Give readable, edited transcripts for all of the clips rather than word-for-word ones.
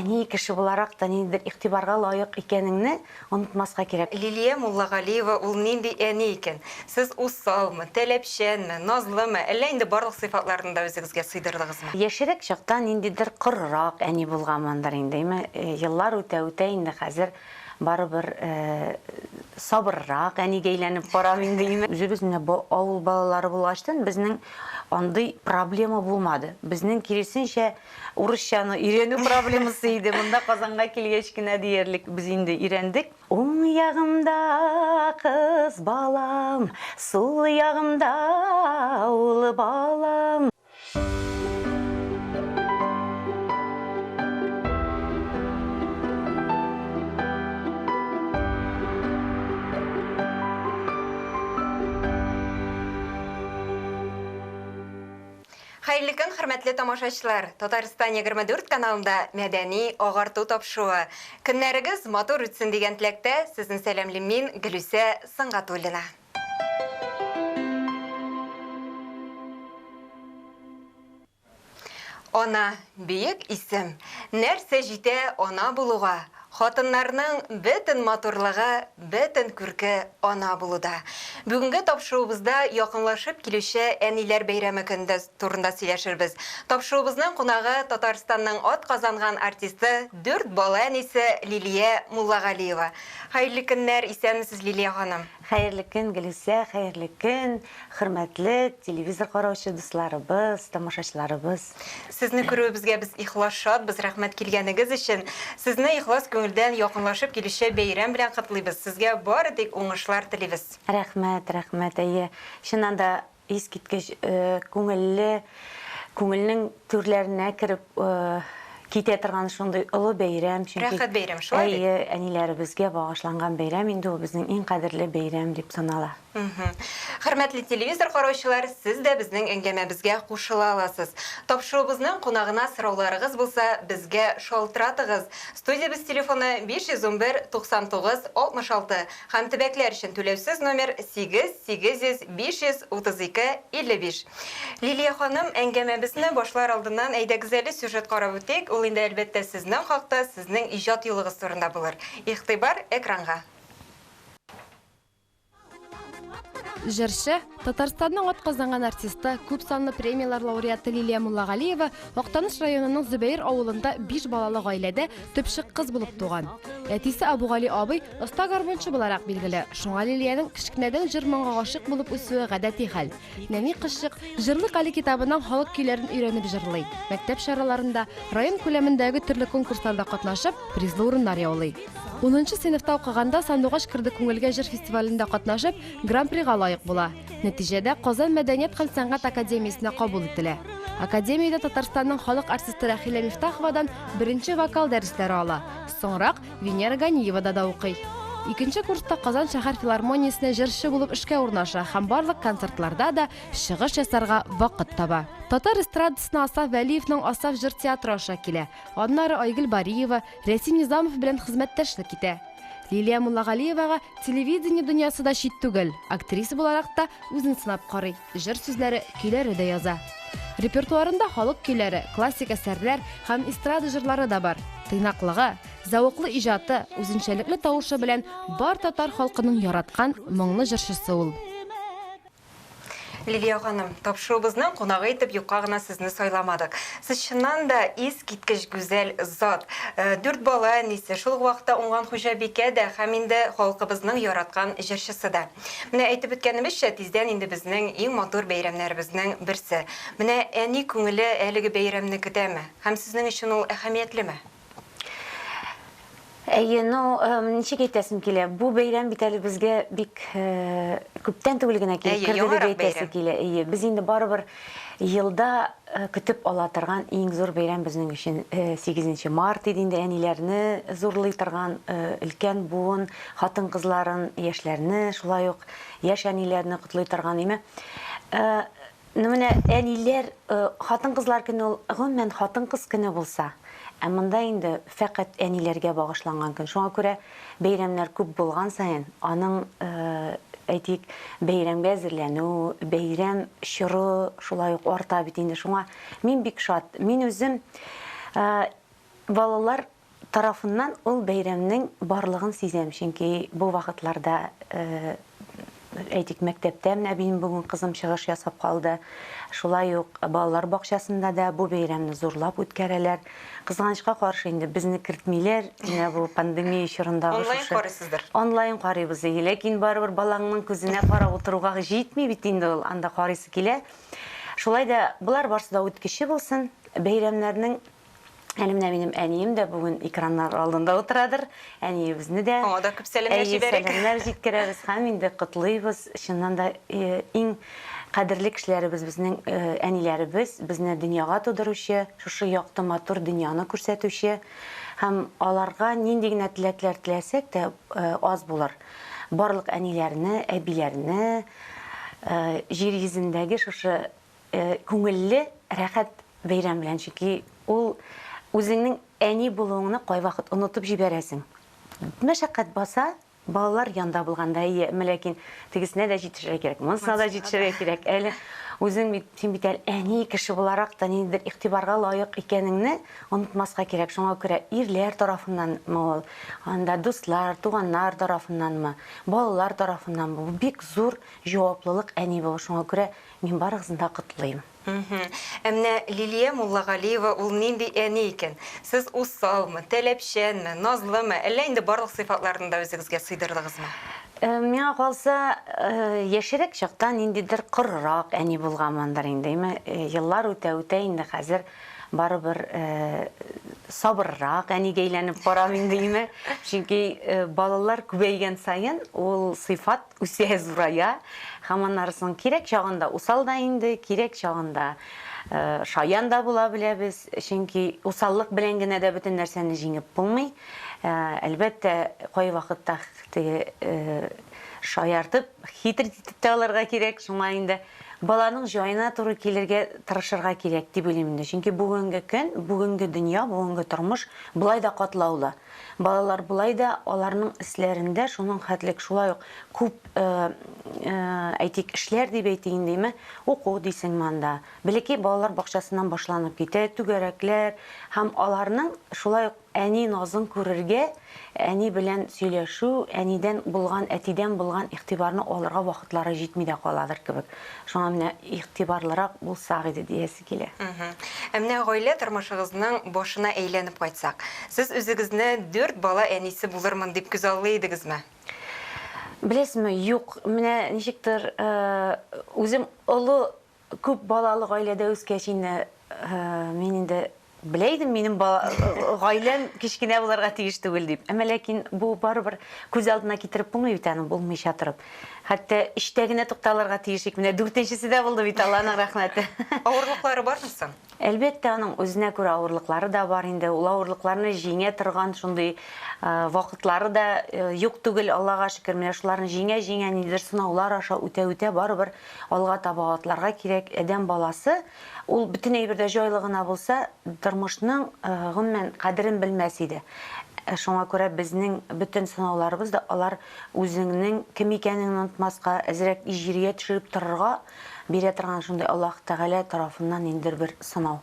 әни кеше буларак та ниндидер игътибарга лаек икәнеңне онытмаска кирәк. Лилия Муллагалиева ул нинди әни икән? Сез усалмы, таләпчәнме, назлымы, әллә инде барлык сыйфатларны да үзегезгә сыйдырдыгызмы? Яшьрәк чакта ниндидер корырак әни булганмындыр инде, әмма еллар үтә-үтә инде хәзер барыбер сабыррак әнигә әйләнеп барам инде. Үзебез менә авыл балалары булгачтын, безнең андый проблема булмады. Безнең киресенчә, урысчаны өйрәнү проблемасы иде. Монда Казанга килгәч кенә диярлек без инде өйрәндек. Уң ягымда кыз балам, сул ягымда ул балам. Хәерле көн, хөрмәтле тамашачылар! Татарстан 24 каналында мәдәни агарту тапшыруы. Көннәрегез матур үтсен дигән теләктә сезне сәламлим мин, Гөлүсә Сөнгатуллина. Ана, бөек исем. Нәрсә җитә ана булуга? Хатыннарның бөтен матурлыгы, бөтен күрке ана булуда. Бүгенге тапшыруыбызда якынлашып килүче Әниләр бәйрәме көне турында сөйләшербез. Тапшыруыбызның кунагы Татарстанның атказанган артисты, дүрт бала әнисе Лилия Муллагалиева. Хәерле көннәр, исәнмесез, Лилия ханым! Хәерле көн, Гөлүсә, хәерле көн, хөрмәтле телевизор караучы дусларыбыз, тамашачыларыбыз. Сезне күрүебезгә без ихлас шатбыз, рәхмәт килгәнегез өчен. Сезне ихлас күңелдән якынлашып килүче бәйрәм белән котлыйбыз, сезгә бары тик уңышлар телибез. Рәхмәт, рәхмәт, әйе, чыннан да Искиткеч күңелле, күңелнең түрләренә кереп китә торган шундый олы бәйрәм, чөнки Рәхәт бәйрәм, шулай бит? Әйе, әниләребезгә багышланган бәйрәм инде ул безнең иң кадерле бәйрәм дип санала. Хөрмәтле телевизор караучылар, сез дә безнең әңгәмәбезгә кушыла аласыз. Тапшыруыбызның кунагына сорауларыгыз булса, безгә шалтыратыгыз. Студиябез телефоны 511 99 66 Һәм төбәкләр өчен түләүсез номер 8 800 532 55. Лилия ханым, әңгәмәбезне башлар алдыннан әйдәгез әле сюжет карап үтик, ул инде әлбәттә сезнең хакта, сезнең иҗат юлыгыз турында булыр. Игътибар экранга. Җырчы, Татарстанның атказанган артисты, күпсанлы премияләр лауреаты Лилия Муллагалиева Актаныш районының Зөбәер авылында биш балалы гаиләдә төпчек кыз булып туган. Әтисе Абугали абый оста гармунчы буларак билгеле, шуңа Лилиянең кечкенәдән җыр-моңга гашыйк булып үсүе гадәти хәл. Нәни кызчык Җырлык әле китабыннан халык көйләрен өйрәнеп җырлый. Мәктәп чараларында, район күләмендәге төрле конкурсларда катнашып, призлы урыннар яулый. Унынчы сыйныфта укыганда Сандугач керде күңелгә җыр фестивалендә катнашып, Гран-прига лаек була. Нәтиҗәдә, Казан мәдәният һәм сәнгать академиясенә кабул ителә. Академиядә Татарстанның халык артисты Рәхилә Мифтаховадан беренче вокал дәресләре ала. Соңрак Венера Ганиевада да укый. Икенче курста Казан шәһәр филармониясенә җырчы булып эшкә урнаша һәм барлык концертларда да чыгыш ясарга вакыт таба. Татар эстрадасына Асаф Вәлиевның Асаф җыр театры аша килә. Аннары Айгөл Бариева, Рәсим Низамов белән хезмәттәшлек итә. Лилия Муллагалиевага телевидение дөньясы да чит түгел, актриса буларак та үзен сынап карый, җыр сүзләре, көйләре дә яза. Репертуарында халык көйләре, классик әсәрләр һәм эстрада җырлары да бар. Тыйнаклыгы, зәвыклы иҗаты, үзенчәлекле тавышы белән бар татар халкының яраткан моңлы җырчысы ул. Лилия ханым, тапшыруыбызның кунагы итеп юкка гына сезне сайламадык. Сез чыннан да искиткеч гүзәл зат. Дүрт бала әнисе, шул ук вакытта уңган хуҗабикә дә һәм инде халкыбызның яраткан җырчысы да. Менә әйтеп үткәнебезчә, тиздән инде безнең иң матур бәйрәмнәребезнең берсе. Менә әни күңеле әлеге бәйрәмне көтәме? Һәм сезнең өчен ул әһәмиятлеме? Әйе, ну, ничек әйтәсем килә, бу бәйрәм бит әле безгә бик күптән түгел генә килеп керде дип әйтәсе килә. Әйе, без инде барыбер елда көтеп ала торган иң зур бәйрәм безнең өчен 8 март иде инде, әниләрне зурлый торган өлкән буын хатын-кызларын, яшьләрне, шулай ук яшь әниләрне котлый торган, име. Ну менә әниләр, хатын-кызлар көне ул гомумән хатын-кыз көне булса, ә монда инде фәкать әниләргә багышланган көн. Шуңа күрә бәйрәмнәр күп булган саен, аның, әйтик, бәйрәмгә әзерләнү, бәйрәм чоры шулай ук арта бит инде. Шуңа мин бик шат. Мин үзем балалар. тарафыннан ул бәйрәмнең барлыгын сизәм, чөнки бу вакытларда, әйтик, мәктәптә менә минем бүген кызым чыгыш ясап калды. Шулай ук балалар бакчасында да бу бәйрәмне зурлап үткәрәләр. Кызганычка каршы инде безне кертмиләр, менә бу пандемия чорындагы Онлайн шушы. карыйсыздыр. Онлайн карыйбыз, әйе. Ләкин барыбер балаңның күзенә карап утыруга җитми бит инде ул, анда карыйсы килә. Шулай да болар барсы да үткече булсын. Бәйрәмнәрнең Әле менә минем әнием дә бүген экраннар алдында утырадыр. Әниебезне дә Аңа да күп сәламнәр Әйе, җибәрик. сәламнәр җиткерәбез һәм инде котлыйбыз. Чыннан да иң кадерле кешеләребез безнең әниләребез, безне дөньяга тудыручы, шушы якты матур дөньяны күрсәтүче һәм аларга нинди генә теләкләр теләсәк тә аз булыр. Барлык әниләрне, әбиләрне җир йөзендәге шушы Күңелле, рәхәт бәйрәм белән, чөнки ул үзеңнең әни булуыңны кайвакыт онытып җибәрәсең. Мәшәкать баса, балалар янда булганда, әйе, әмма ләкин тегесенә дә җитешергә кирәк, монысына да җитешергә кирәк. Әле үзең бит, син бит әле әни кеше буларак та ниндидер игътибарга лаек икәнеңне онытмаска кирәк. Шуңа күрә ирләр тарафыннанмы ул, анда дуслар, туганнар тарафыннанмы, балалар тарафыннанмы, бу бик зур җаваплылык әни булу. Шуңа күрә Мин барыгызны да котлыйм. Ә менә Лилия Муллагалиева ул нинди әни икән? Сез усалмы, таләпчәнме, назлымы, әллә инде барлык сыйфатларны да үзегезгә сыйдырдыгызмы? Миңа калса, яшьрәк чакта ниндидер корырак әни булганмындыр инде, әмма еллар үтә-үтә инде хәзер барыбер сабыррак әнигә әйләнеп барам инде, әйме? Чөнки балалар күбәйгән саен ул сыйфат үсә, зурая һәм аннары соң кирәк чагында усал да инде, кирәк чагында шаян да була беләбез. Чөнки усаллык белән генә дә бөтен нәрсәне җиңеп булмый. Әлбәттә, кайвакытта теге шаяртып, хитрить итеп тә алырга кирәк. Шуңа инде баланың җаена туры килергә тырышырга кирәк дип уйлыйм инде. Чөнки бүгенге көн, бүгенге дөнья, бүгенге тормыш болай да катлаулы. Балалар болай да аларның өсләрендә шуның хәтлек шулай ук күп, әйтик, эшләр дип әйтик инде, әйме, уку дисеңме анда. Бәләкәй балалар бакчасыннан башланып китә, түгәрәкләр һәм аларның шулай ук Әни назын күрергә, әни белән сөйләшү, әнидән булган, әтидән булган игътибарны алырга вакытлары җитми дә каладыр кебек. Шуңа менә игътибарлырак булсак иде диясе килә. Ә менә гаилә тормышыгызның башына әйләнеп кайтсак, сез үзегезне дүрт бала әнисе булырмын дип күзаллый идегезме? Беләсезме, юк. Менә ничектер, үзем олы Күп балалы гаиләдә үскәч инде, мин инде белә идем, минем гаиләм кечкенә булырга тиеш түгел дип. Әмма ләкин бу барыбер күз алдына китереп булмый бит аны булмыйча торып. Хәтта өчтә генә тукталырга тиеш идек. Менә дүртенчесе дә булды бит, Алланың рәхмәте. Авырлыклары бармы соң? Әлбәттә, аның үзенә күрә авырлыклары да бар инде. Ул авырлыкларны җиңә торган шундый вакытлары да юк түгел, Аллага шөкер. Менә шуларны җиңә-җиңә, ниндидер сынаулар аша үтә-үтә барыбер алга таба атларга кирәк. Адәм баласы ул бөтен әйбер дә җайлы гына булса, тормышның, гомумән, кадерен белмәс иде. Шуңа күрә безнең бөтен сынауларыбыз да алар үзеңнең кем икәнеңне онытмаска, әзрәк җиргә төшереп торырга Бирә торган шундый Аллаһ Тәгалә тарафыннан ниндидер бер сынау.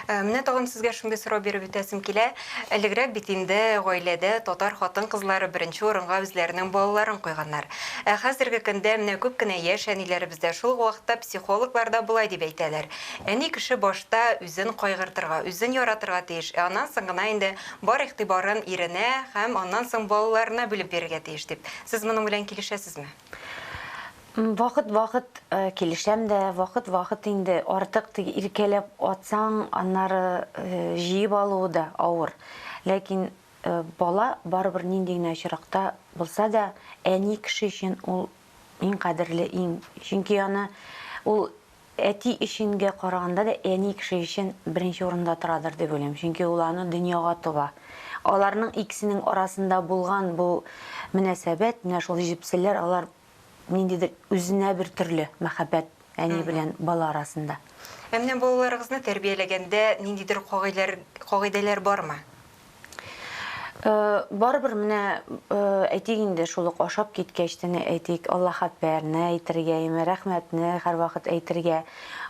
Менә тагын сезгә шундый сорау биреп үтәсем килә. Элегрәк бит инде гаиләдә татар хатын-кызлары беренче урынга үзләренең балаларын куйганнар. Ә хәзерге көндә менә күп кенә яшь әниләребез дә, шул ук вакытта психологлар да болай дип әйтәләр. Әни кеше башта үзен кайгыртырга, үзен яратырга тиеш, ә аннан соң гына инде бар игътибарын иренә һәм аннан соң балаларына бүлеп бирергә тиеш дип. Сез моның белән килешәсезме? Вакыт-вакыт килешәм дә, вакыт-вакыт инде артык теге иркәләп атсаң, аннары җыеп алуы да авыр. Ләкин бала барыбер нинди генә очракта булса да, әни кеше өчен ул иң кадерле, иң. Чөнки аны ул Әти өченгә караганда да әни кеше өчен беренче урында торадыр дип уйлыйм, чөнки ул аны дөньяга туа. Аларның икесенең арасында булган бу мөнәсәбәт, менә шул җепселләр, алар ниндидер үзенә бер төрле мәхәббәт әни белән бала арасында. Ә менә балаларыгызны тәрбияләгәндә ниндидер кагыйләр, кагыйдәләр бармы? Барыбер менә, әйтик инде, шул ук ашап киткәч тә, әйтик, Аллаһ әкбәрне әйтергә, яме рәхмәтне һәрвакыт әйтергә.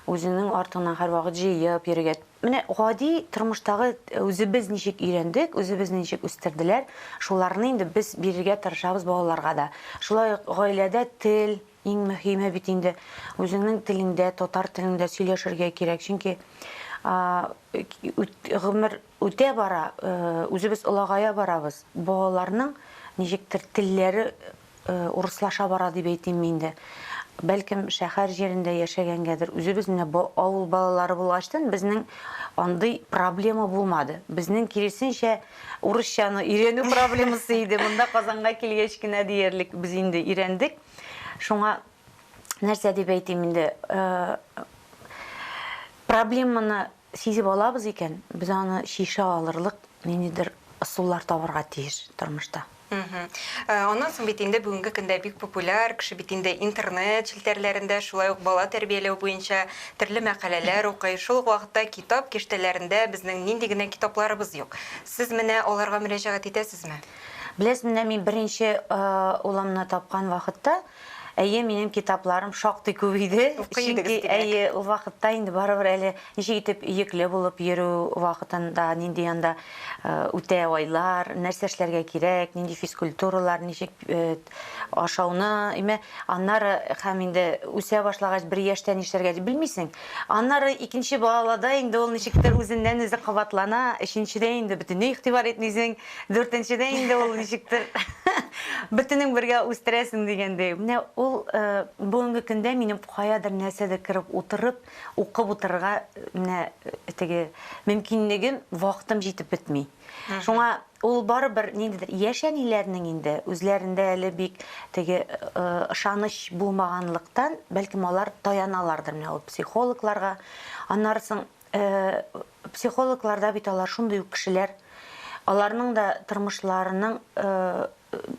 Үзеңнең артыңнан һәрвакыт җыеп йөрергә. Менә гади тормыштагы үзебез ничек өйрәндек, үзебезне ничек үстерделәр, шуларны инде без бирергә тырышабыз балаларга да. Шулай ук гаиләдә тел иң мөһиме бит инде. Үзеңнең телеңдә, татар телеңдә сөйләшергә кирәк. Чөнки гомер үтә бара, үзебез олагая барабыз. Балаларның ничектер телләре урыслаша бара дип әйтимме инде. Бәлкем, шәһәр җирендә яшәгәнгәдер. Үзебез менә авыл балалары булгачтын, безнең андый проблема булмады. Безнең, киресенчә, урысчаны өйрәнү проблемасы иде. Монда Казанга килгәч кенә диярлек без инде өйрәндек. Шуңа нәрсә дип әйтим инде, проблеманы сизеп алабыз икән, без аны чишә алырлык ниндидер ысуллар табарга тиеш тормышта. Аннан соң бит инде бүгенге көндә бик популяр, кеше бит инде интернет челтәрләрендә шулай ук бала тәрбияләү буенча төрле мәкаләләр укый. Шул ук вакытта китап киштәләрендә безнең нинди генә китапларыбыз юк. Сез менә аларга мөрәҗәгать итәсезме? Беләсезме, менә мин беренче улымны тапкан вакытта, әйе, минем китапларым шактый күп иде. Укый идегез, Чөнки, димәк. әйе, ул вакытта инде барыбер әле ничек итеп йөкле булып йөрү вакытында, нинди анда үтә айлар, нәрсә эшләргә кирәк, нинди физкультуралар, ничек ашауны, име, аннары һәм инде үсә башлагач, бер яшьтә нишләргә дип белмисең. Аннары икенче балада инде ул ничектер үзеннән-үзе кабатлана, өченчедә инде бөтенләй игътибар итмисең. Дүртенчедә инде ул ничектер бөтенең бергә үстерәсең дигәндәй. Менә ул бүгенге көндә минем каядыр нәрсәдер кереп утырып, укып утырырга менә теге мөмкинлегем, вакытым җитеп бетми. Шуңа ул барыбер ниндидер яшь әниләрнең инде үзләрендә әле бик теге ышаныч булмаганлыктан, бәлкем алар таяналардыр менә ул психологларга. Аннары соң Психологлар да бит алар шундый ук кешеләр. Аларның да тормышларының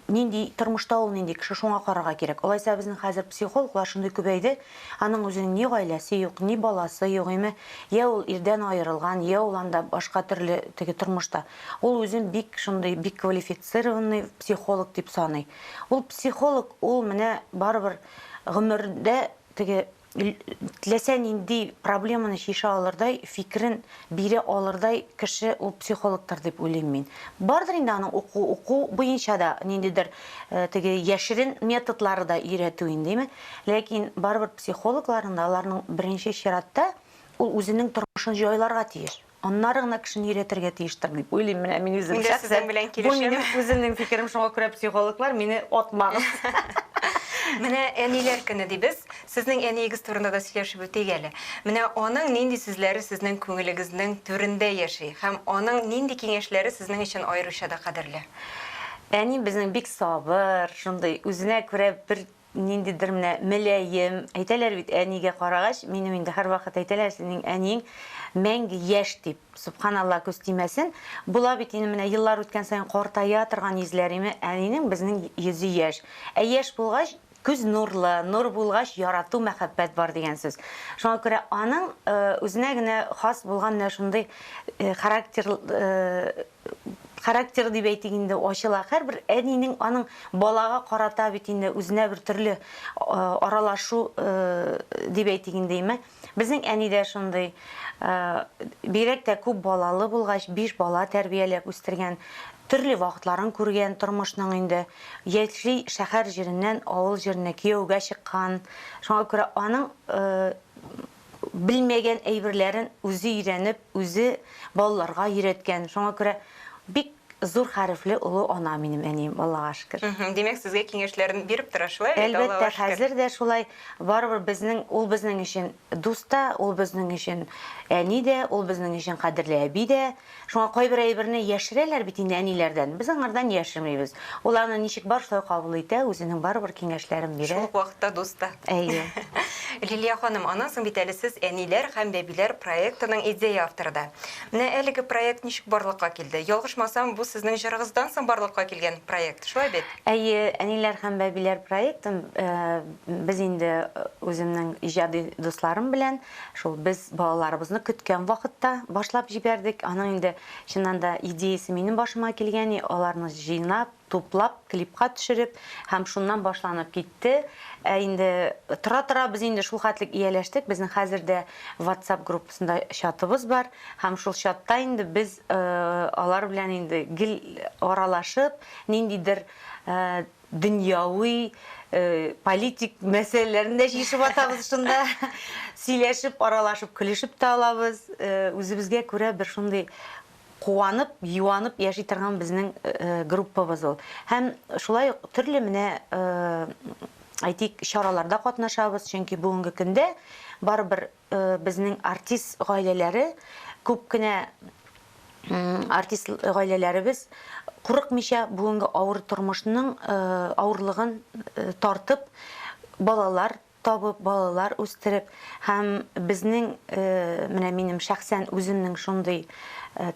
нинди тормышта ул нинди кеше шуңа карарга кирәк. Алайса безнең хәзер психологлар шундый күбәйде. Аның үзенең ни гаиләсе юк, ни баласы юк име. Я ул ирдән аерылган, я ул анда башка төрле теге тормышта. Ул үзен бик шундый бик квалифицированный психолог дип саный. Ул психолог, ул менә барыбер гомердә теге теләсә нинди проблеманы чишә алырдай, фикерен бирә алырдай кеше ул психологтыр дип уйлыйм мин. Бардыр инде аның уку, уку буенча да ниндидер теге яшерен методлары да өйрәтү инде, әйме? Ләкин барыбер психологларның да аларның беренче чиратта ул үзенең тормышын җайларга тиеш. Аннары гына кешене өйрәтергә тиештер дип уйлыйм менә мин үзем Мин дә сезнең шәхсән. белән Бу килешәм. минем үземнең фикерем, шуңа күрә психологлар мине атмагыз. Менә әниләр көне дибез. Сезнең әниегез турында да сөйләшеп үтик әле. Менә аның нинди сүзләре сезнең күңелегезнең түрендә яши һәм аның нинди киңәшләре сезнең өчен аеруча да кадерле? Әни безнең бик сабыр, шундый үзенә күрә бер Ниндидер менә мөлаем, әйтәләр бит, әнигә карагач, минем инде һәрвакыт әйтәләр, синең әниең мәңге яшь дип. Сөбханалла, күз тимәсен. Була бит инде менә еллар үткән саен картая торган йөзләр име, әнинең безнең йөзе яшь. Ә яшь булгач, күз нурлы, нур булгач, ярату, мәхәббәт бар дигән сүз. Шуңа күрә аның үзенә генә хас булган менә шундый характер Характеры дип әйтик инде, ачыла. Һәрбер әнинең аның балага карата бит инде үзенә бер төрле аралашу дип әйтик инде, име. Безнең әни дә шундый, бигрәк тә күп балалы булгач, биш бала тәрбияләп үстергән, төрле вакытларын күргән тормышның инде. Яшьли шәһәр җиреннән авыл җиренә кияүгә чыккан. Шуңа күрә аның белмәгән әйберләрен үзе өйрәнеп, үзе балаларга өйрәткән. Шуңа күрә бик зур хәрефле олы ана минем әнием, Аллага шөкер. Димәк, сезгә киңәшләрен биреп тора, шулай бит, Әлбәттә, Аллага шөкер. хәзер дә шулай. Барыбер безнең, ул безнең өчен дус та, ул безнең өчен әни дә, ул безнең өчен кадерле әби дә. Шуңа кайбер әйберне яшерәләр бит инде әниләрдән. Без аңардан яшермибез. Ул аны ничек бар, шулай кабул итә, үзенең барыбер киңәшләрен бирә. Шул ук вакытта дус та. Әйе. Лилия ханым, аннан соң бит әле сез Әниләр һәм бәбиләр проектының идея авторы да. Менә әлеге проект ничек барлыкка килде? Ялгышмасам, бу сезнең җырыгыздан соң барлыкка килгән проект, шулай бит? Әйе, Әниләр һәм бәбиләр проектын без инде үземнең иҗади дусларым белән Шул без балаларыбызны көткән вакытта башлап җибәрдек. Аның инде чыннан да идеясе минем башыма килгән, аларны җыйнап, туплап, клипка төшереп һәм шуннан башланып китте. Ә инде тора-тора без инде шул хәтлек ияләштек, безнең хәзер дә WhatsApp группасында чатыбыз бар һәм шул чатта инде без алар белән инде гел аралашып, ниндидер дөньяви, политик мәсьәләләрне дә чишеп атабыз шунда. Сөйләшеп, аралашып, көлешеп тә алабыз. Үзебезгә күрә бер шундый куанып, юанып яши торган безнең группабыз ул. Һәм шулай ук төрле менә, әйтик, чараларда катнашабыз, чөнки бүгенге көндә барыбер безнең артист гаиләләре күп кенә артист гаиләләребез курыкмыйча бүгенге авыр тормышның авырлыгын тартып, балалар табып, балалар үстереп һәм безнең, менә минем шәхсән үземнең шундый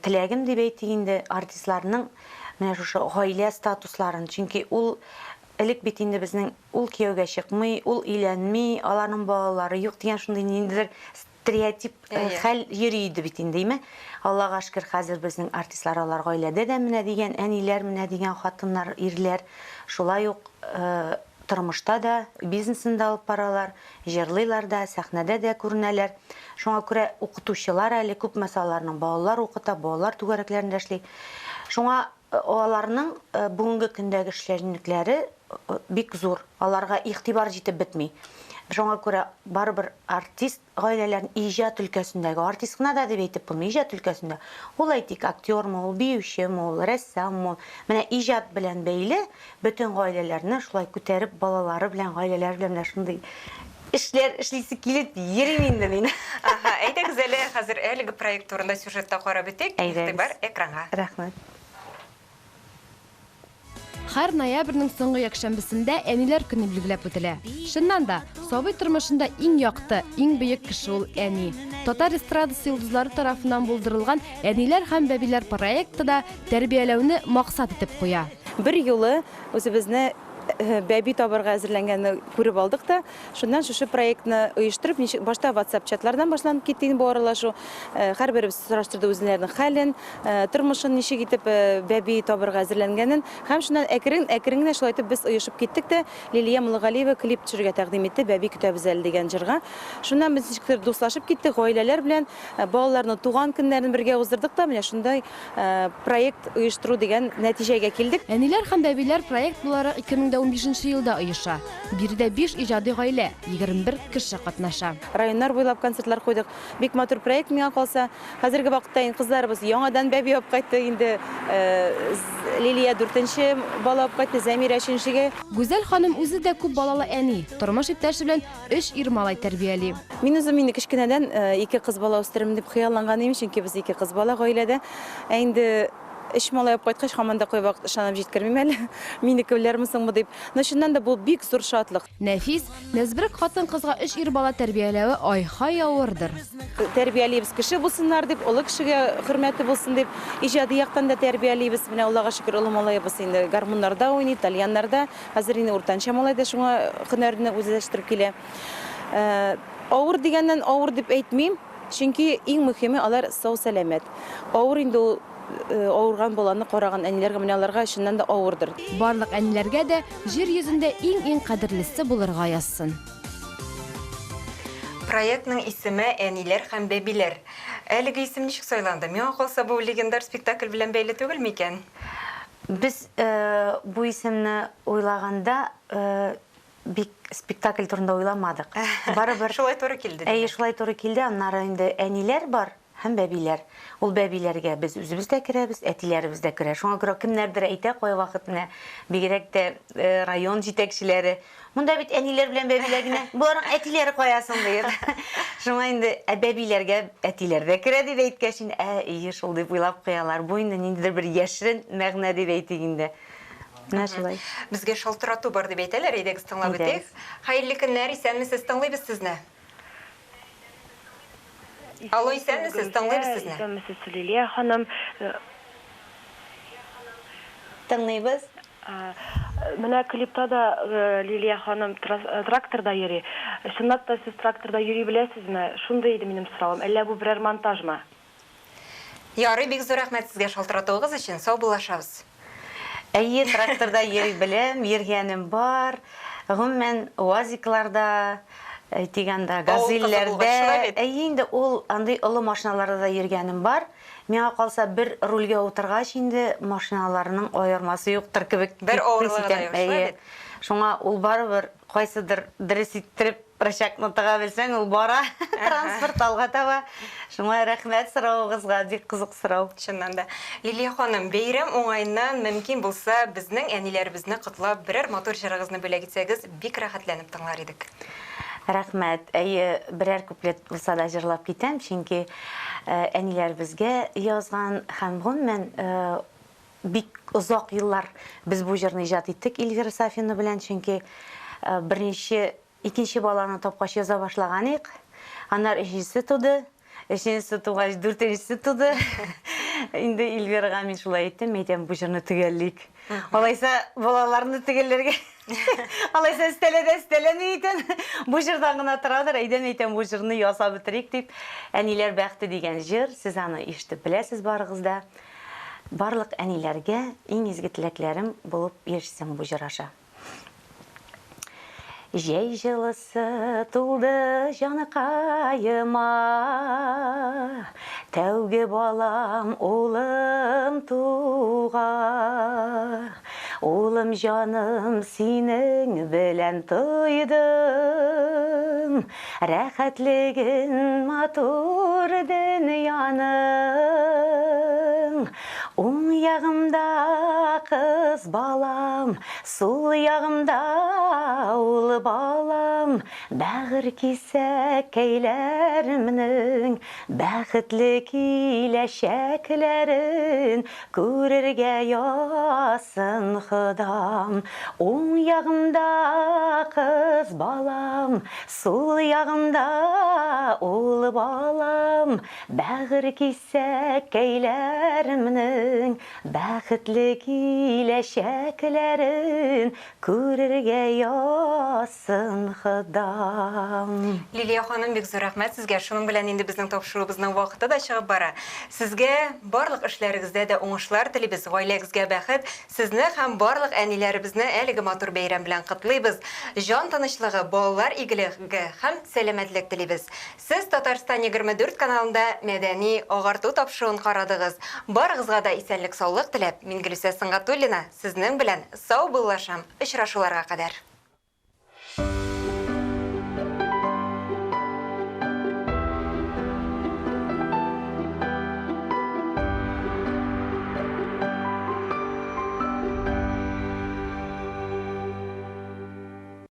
теләгем дип әйтик инде, артистларның менә шушы гаилә статусларын, чөнки ул элек бит инде безнең ул кияүгә чыкмый, ул өйләнми, аларның балалары юк дигән шундый ниндидер стереотип хәл йөри иде бит инде, әйме? Аллага шөкер, хәзер безнең артистлар алар гаиләдә дә менә дигән әниләр, менә дигән хатыннар, ирләр, шулай ук Тормышта да, бизнесын да алып баралар, җырлыйлар да, сәхнәдә дә күренәләр. Шуңа күрә укытучылар әле күп мәсьәләләрнең балалар укыта, балалар түгәрәкләрендә эшли. Шуңа аларның бүгенге көндәге эшчәнлекләре бик зур, аларга игътибар җитеп бетми. Шуңа күрә барыбер артист гаиләләрен иҗат өлкәсендәге, артист кына да дип әйтеп булмый, иҗат өлкәсендә. Ул, әйтик, актермы ул, биючеме ул, рәссаммы ул. Менә иҗат белән бәйле бөтен гаиләләрне шулай күтәреп, балалары белән, гаиләләре белән менә шундый эшләр эшлисе килеп йөрим инде мин. Аһа, әйдәгез әле хәзер әлеге проект турында сюжетта карап үтик. Әйдәгез. Игътибар экранга. Рәхмәт. Һәр ноябрьнең соңгы якшәмбесендә Әниләр көне билгеләп үтелә. Чыннан да, сабый тормышында иң якты, иң бөек кеше ул әни. Татар эстрадасы йолдызлары тарафыннан булдырылган Әниләр һәм бәбиләр проекты да тәрбияләүне максат итеп куя. Бер юлы үзебезне бәби табарга әзерләнгәнне күреп алдык та, шуннан шушы проектны оештырып, ничек башта WhatsApp чатлардан башланып китте инде бу аралашу. Һәрберебез сораштырды үзләренең хәлен, тормышын ничек итеп бәби табырга әзерләнгәнен. Һәм шуннан әкрен, әкрен генә шулай итеп без оешып киттек тә, Лилия Муллагалиева клип төшерергә тәкъдим итте Бәби көтәбез әле дигән җырга. Шуннан без ничектер дуслашып киттек, гаиләләр белән балаларның туган көннәрен бергә уздырдык та, менә шундай проект оештыру дигән нәтиҗәгә килдек. Әниләр һәм бәбиләр проект буларак 2015 нче елда оеша. Биредә биш иҗади гаилә, 21 кеше катнаша. Районнар буйлап концертлар куйдык. Бик матур проект миңа калса. Хәзерге вакытта инде кызларыбыз яңадан бәби алып кайтты. Инде Лилия дүртенче бала алып кайтты, Зәмирә өченчегә. Гүзәл ханым үзе дә күп балалы әни. Тормыш иптәше белән Өч ир малай тәрбияли. Мин үзем инде кечкенәдән ике кыз бала үстерермен дип хыялланган идем, чөнки без ике кыз бала гаиләдә. Ә инде өч малай алып кайткач, һаман да кайвакыт ышанып җиткермим әле, минекеләрме соңмы дип. Но чыннан да бу бик зур шатлык. Нәфис, нәзберек хатын-кызга өч ир бала тәрбияләве ай-һай авырдыр. Тәрбиялибез кеше булсыннар дип, олы кешегә хөрмәте булсын дип, иҗади яктан да тәрбиялибез. Менә Аллага шөкер, олы малаебыз инде гармуннарда уйный, тальяннарда. Хәзер инде уртанча малай да шуңа һөнәрне үзләштереп килә. Авыр дигәннән авыр дип әйтмим, чөнки иң мөһиме алар сау-сәламәт. Авыр инде ул авырган баланы караган әниләргә, менә аларга чыннан да авырдыр. Барлык әниләргә дә җир йөзендә иң-иң кадерлесе булырга язсын. Проектның исеме Әниләр һәм бәбиләр. Әлеге исем ничек сайланды? Миңа калса, бу легендар спектакль белән бәйле түгел микән? Без бу исемне уйлаганда бик спектакль турында уйламадык. Барыбер Шулай туры килде. Әйе, шулай туры килде. Аннары инде әниләр бар һәм бәбиләр. Ул бәбиләргә без үзебез дә керәбез, әтиләребез дә керә. Шуңа күрә кемнәрдер әйтә кайвакыт менә, бигрәк тә район җитәкчеләре, Монда бит әниләр белән бәбиләр генә. Боларның әтиләре кая соң диеп. Шуңа инде ә бәбиләргә әтиләр дә керә дип әйткәч инде, ә ие шул дип уйлап куялар. Бу инде ниндидер бер яшерен мәгънә дип әйтик инде. Менә шулай. Безгә шалтырату бар дип әйтәләр, әйдәгез тыңлап үтик. Хәерле көннәр, исәнмесез, тыңлыйбыз сезне. Алло, исәнмесез, тыңлыйбыз сезне. Исәнмесез, Лилия ханым. Тыңлыйбыз. Менә клипта да Лилия ханым тракторда йөри. Чынлап та сез тракторда йөри беләсезме? Шундый иде минем соравым. Әллә бу берәр монтажмы? Ярый, бик зур рәхмәт сезгә шалтыратуыгыз өчен. Саубуллашабыз. Әйе, тракторда йөри беләм, йөргәнем бар. Гомумән, УАЗикларда, әйтик анда, газельләрдә. Әйе инде, ул андый олы машиналарда да йөргәнем бар. Миңа калса, бер рульгә утыргач инде машиналарның аермасы юктыр кебек Бер авырлыгы да юк, шулай бит? Шуңа ул барыбер кайсыдыр дөрес иттереп рычагны тыга белсәң, ул бара, транспорт алга таба. Шуңа рәхмәт соравыгызга, бик кызык сорау. Чыннан да. Лилия ханым, бәйрәм уңаеннан, мөмкин булса, безнең әниләребезне котлап, берәр матур җырыгызны бүләк итсәгез, бик рәхәтләнеп тыңлар идек. Рәхмәт. Әйе, берәр куплет булса да җырлап китәм, чөнки әниләребезгә язган һәм гомумән бик озак еллар без бу җырны иҗат иттек Эльвира Сафина белән, чөнки беренче, икенче баланы тапкач яза башлаган идек. Аннары өченчесе туды. Өченчесе тугач, дүртенчесе туды. Инде Эльвирага мин шулай әйттем, әйтәм, бу җырны төгәллик. Алайса балаларны төгәлләргә. Алайса өстәлә дә өстәләми икән. Бу җырдан гына торадыр, әйдә әйтәм, бу җырны ясап бетерик дип. Әниләр бәхте дигән җыр, сез аны ишетеп беләсез барыгыз да. Барлык әниләргә иң изге теләкләрем булып ирешсен бу җыр аша. Җәй җылысы тулды җаныкаема, Тәүге балам, улым туга. Улым җаным, синең белән тойдым, Рәхәтлеген матур дөньяның. Уң ягымда кыз балам, сул ягымда ул балам, Бәгырь кисәккәйләремнең бәхетле киләчәкләрен күрергә язсын Ходам. Уң ягымда кыз балам, сул ягымда ул балам, Бәгырь кисәккәйләремнең бәхетле киләчәкләрен күрергә язсын Ходам. Лилия ханым, бик зур рәхмәт сезгә. Шуның белән инде безнең тапшыруыбызның вакыты да чыгып бара. Сезгә барлык эшләрегездә дә уңышлар телибез, гаиләгезгә бәхет, сезне һәм барлык әниләребезне әлеге матур бәйрәм белән котлыйбыз. Җан тынычлыгы, балалар игелеге һәм сәламәтлек телибез. Сез Татарстан 24 каналында Мәдәни агарту тапшыруын карадыгыз. Барыгызга да исәнлек-саулык теләп, мин Гөлүсә Сөнгатуллина сезнең белән саубуллашам, очрашуларга кадәр.